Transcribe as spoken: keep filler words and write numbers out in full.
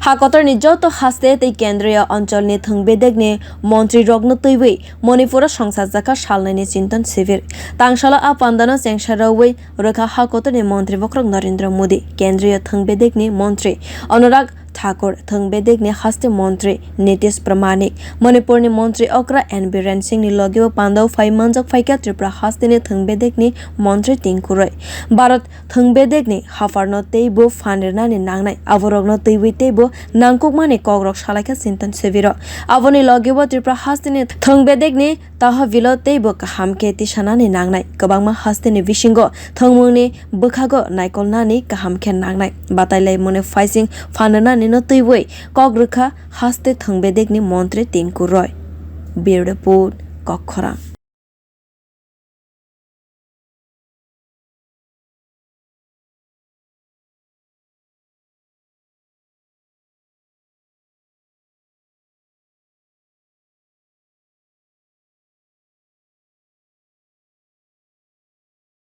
Ha kotorni joto haste tei kendriya oncholni thwng bedekni montrirokno twiwi Manipuro songchajakha salnaini chintan sibir. Tangsalo a pandano chengsa rwwi rwkha ha kotorni montri bokhorok Narendra Modi, kendriya thwng bedekni montri Anurag Thakur, thwng bedekni haste montri Nitish Pramanik, Manipurni montri okra N Biren Singhni logeo pandao phai manjak phaikha Tripura hasteni thwng bedekni montri Tinku Roy. Bharat thwng bedekni hapharno teibo phan rwnani nangnai, aborokno twiwi teibo nangkukmani kokrok salaikha chintan sibiro. Aboni logeo Tripura hasteni thwng bedekni tahobilo teibo kaham khe tisanani nangnai. Kwbangma hasteni bisingo thwngmungni bwkhago naikolnani kaham khe nangnai. Batailaimungni phaising phan rwnanino twiwi kok rwkha haste thwng bedekni montri Tinku Roy. Bureau Report, Kokkhorang.